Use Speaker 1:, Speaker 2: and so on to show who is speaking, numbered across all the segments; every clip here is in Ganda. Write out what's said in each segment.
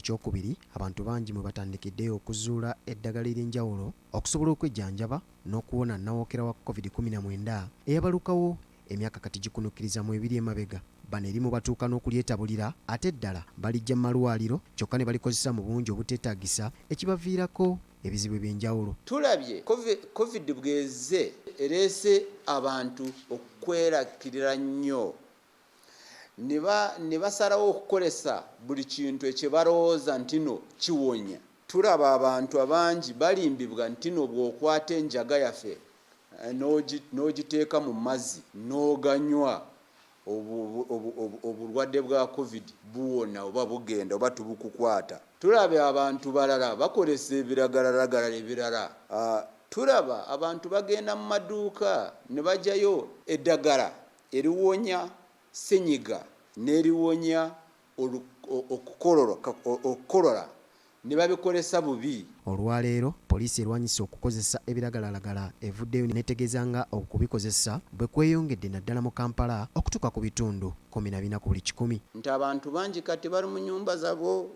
Speaker 1: Ekyokubiri, abantu bangi mwe batandikidde okuzuula eddagala ery'enjawulo okusobola okwejjanjaba n'okuwona nnawookera wa Covid 19 eyabalukawo emyaka kati gikunukkiriza mu ebiri emabega. Bano erimu batuuka n'okulyetabulira ate eddala baliggya mu malwaliro kyokka ne balikozesa mu bungi obuteetaagisa ekibaviirako ebizibu eby'enjawulo.
Speaker 2: Tulabye Covid bw'ezze ereese abantu okwerakirira nnyo ne basalawo okukolesa buli kintu ekyebalowooza ntino kiwonya. Tulaba abantu abangi balimbibwa ntino bw'okwata enjaga yaffe n'ogiteeka mu mazzi n'oganywa, obulwadde bwa Covid buwona oba bugenda oba tubukukwata. Tulaba abantu balala bakolesa ebiragalalagala ebirala. Tulaba abantu bagenda mu maduuka ne bajjayo eddagala eriwonya ssenyiga n'eriwonya okukolora ne babikolesa bubi.
Speaker 1: Olwaleero poliisi erwanyisa okukozesa ebiragalalagala evuddeyo n'etegeeza nga okubikozesa bwe kweyongedde naddala mu Kampala okutuuka ku bitundu 14 ku buli kikumi.
Speaker 2: Nti abantu bangi kati bali mu nnyumba zaabwe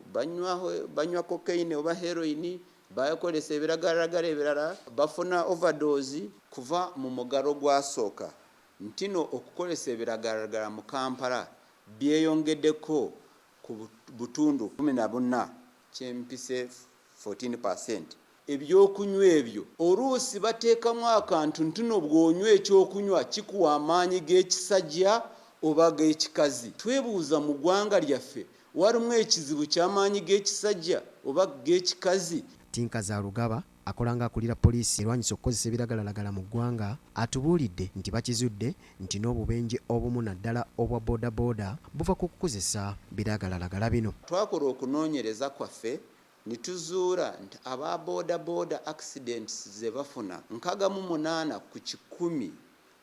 Speaker 2: banywa cocaine oba heroin, bakozesa ebiragalalagala ebirala, bafuna overdose kuva mu muggalo gwasooka. Ntino okukozesa ebiragalalagala mu Kampala byeyongeddeko ku butundu 14, kyempise 14%. Ebyokunywa ebyo oluusi bateekamu akantu ntino bw'onywa ekyokunywa kikuwa amaanyi g'ekisajja oba g'ekikazi. Twebuuza, mu ggwanga lyaffe walimu ekizibu ky'amaanyi g'ekisajja oba g'ekikazi?
Speaker 1: Tinka Zalugaba akola ng'akulira poliisi erwanyisa okukozesa ebiragalalagala mu ggwanga atubuulidde nti bakizudde nti n'obubenje obumu naddala obwa boodabooda buva ku kukozesa biragalalagala bino.
Speaker 2: Twakola okunoonyereza kwaffe ne tuzuula nti aba boodabooda accidents ze bafuna 68%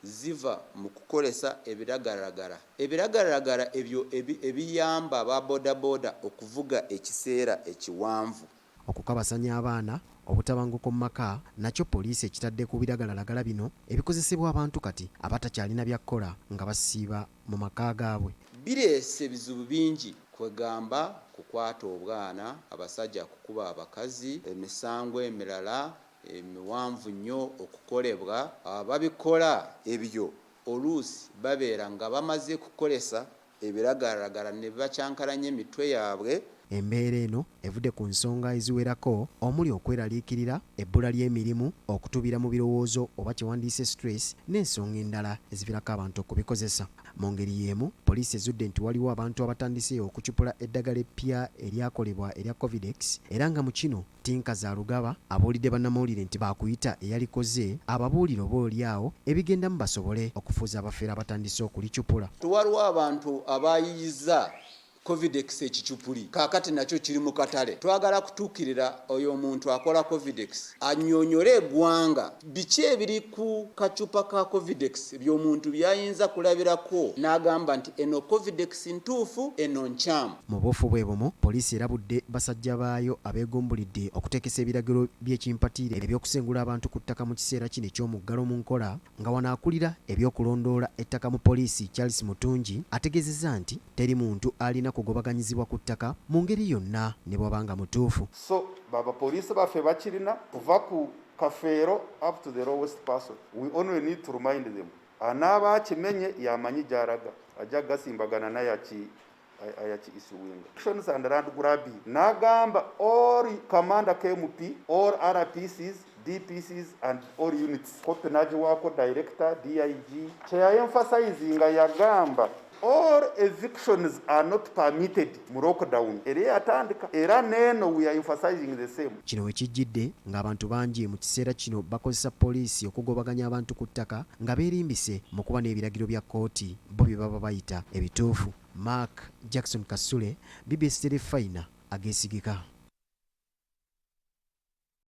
Speaker 2: ziva mu kukozesa ebiragalalagala. Ebiragalalagala ebyo ebiyamba aba boodabooda okuvuga ekiseera ekiwanvu.
Speaker 1: Okukabasanya abaana, obutabanguko mu maka nakyo poliisi ekitadde ku biragalalagala bino ebikozesebwa abantu kati abatakyalina bya kukola nga basiiba mu maka gaabwe.
Speaker 2: Bireese ebizibu bingi, kwegamba kukwata obwana, abasajja kukuba abakazi, emisango emirala emiwanvu nnyo okukolebwa. Ababikola ebyo oluusi babeera nga bamaze kukozesa ebiragalalagala ne bakyankalanya emitwe yaabwe.
Speaker 1: Embeera eno evudde ku nsonga eziwerako omuli okweraliikirira, ebbula ly'emirimu, okutubira mu birowoozo oba kye wandiise stress n'ensonga endala eziviirako abantu okubikozesa. Mu ngeri y'emu, poliisi ezudde nti waliwo abantu abatandise okucupula eddagala eppya eryakolebwa erya Covidex era nga mu kino Tinka Zalugaba abuulidde bannamawulire nti baakuyita eyalikoze ababuulire oba oli awo ebigendamu basobole okufuuza abafere abatandise okulicupula.
Speaker 2: Waliwo abantu abayiyiza Covidex ekicupuli, kaakati nakyo kiri mu katale. Twagala kutuukirira oyo omuntu akola Covidex annyonnyole eggwanga biki ebiri ku kacupa ka Covidex by'omuntu by'ayinza kulabirako n'agamba nti eno Covidex ntuufu, eno nkyamu.
Speaker 1: Mu buufu bwe bumu, poliisi erabudde basajja baayo abeegumbulidde okuteekesa ebiragiro by'ekimpatiire eby'okusengula abantu ku ttaka mu kiseera kino eky'omuggalo mu nkola nga wano akulira eby'okulondoola ettaka mu poliisi Charles Mutungi ategeezezza nti teri muntu alina kugobaganyizibwa ku ttaka mu ngeri yonna ne bw'aba nga mutuufu.
Speaker 3: So babapoliisi baffe bakirina kuva ku Kafeero up to the lowest person. We only need to remind them. Anaaba akimenye yamanyi gy'alaga, ajja gasimbagana naye ayaki issuing actions and land grabbing. N'agamba all commander KMP, all RPCs, DPCs and all units, copy n'agiwaako director DIG. Kyeyaemphasizinga, yagamba all evictions are not permitted mu lockdown era yatandika, era neeno we are emphasizing the same.
Speaker 1: Kino we kijjidde ng'abantu bangi mu kiseera kino bakozesa poliisi okugobaganya abantu ku ttaka nga beerimbise mu kuba n'ebiragiro bya kkooti bo bye baba bayita ebituufu. Mark Jackson Kasule, BBS Terefayina, ageesigika.